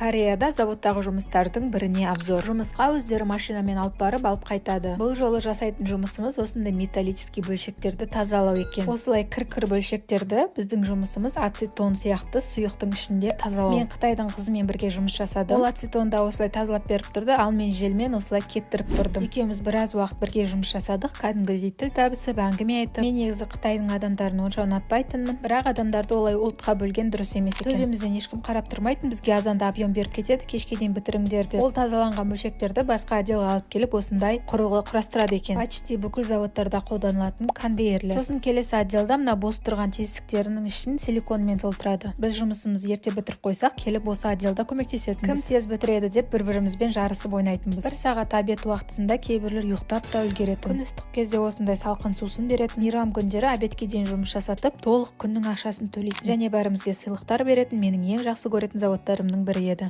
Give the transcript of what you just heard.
Кореяда заводтағы жұмыстардың біріне обзор. Жұмысқа өздері машинамен алып барып, алып қайтады. Бұл жолы жасайтын жұмысымыз осындай металлический бөлшектерді тазалау екен. Осылай кір-кір бөлшектерді біздің жұмысымыз ацетон сияқты сұйықтың ішінде тазалау. Мен қытайдың қызымен бірге жұмыс жасадым. Ол ацетонда осылай тазалап беріп тұрды, ал мен желмен осылай кептіріп тұрдым. Екеуміз біраз уақыт бірге жұмыс жасадық, кәдімгідей тіл табысып, әңгіме айтып. Мен негізі қытайдың адамдарын онша ұнатпайтынмын, бірақ адамдарды олай ұлтқа бөлген дұрыс емес екен. Төбемізден ешкім қарап тұрмайтын, бізге азанда объем беріп кетеді, кешке дейін бітіріңдер деп. Ол тазаланған бөлшектерді басқа отделға алып келіп, осындай құрылғы құрастырады екен. Почти бүкіл заводтарда қолданылатын конвейерлер. Сосын келесі отделда мына бос тұрған тесіктерінің ішін силиконмен толтырады. Біз жұмысымызды ерте бітіріп қойсақ, келіп осы отделда көмектесетінбіз. Кім тез бітіреді деп бір-бірімізбен жарысып ойнайтынбыз. Бір сағат обед уақытысында кейбіреулер ұйықтап та үлгеретін. Күн ыстық кезде осындай салқын сусын беретін. Мейрам күндері обедке дейін жұмыс жасатып, толық күннің ақшасын төлейтін. Және бәрімізге сыйлықтар беретін. Менің ең жақсы көретін заводтарымның бірі еді.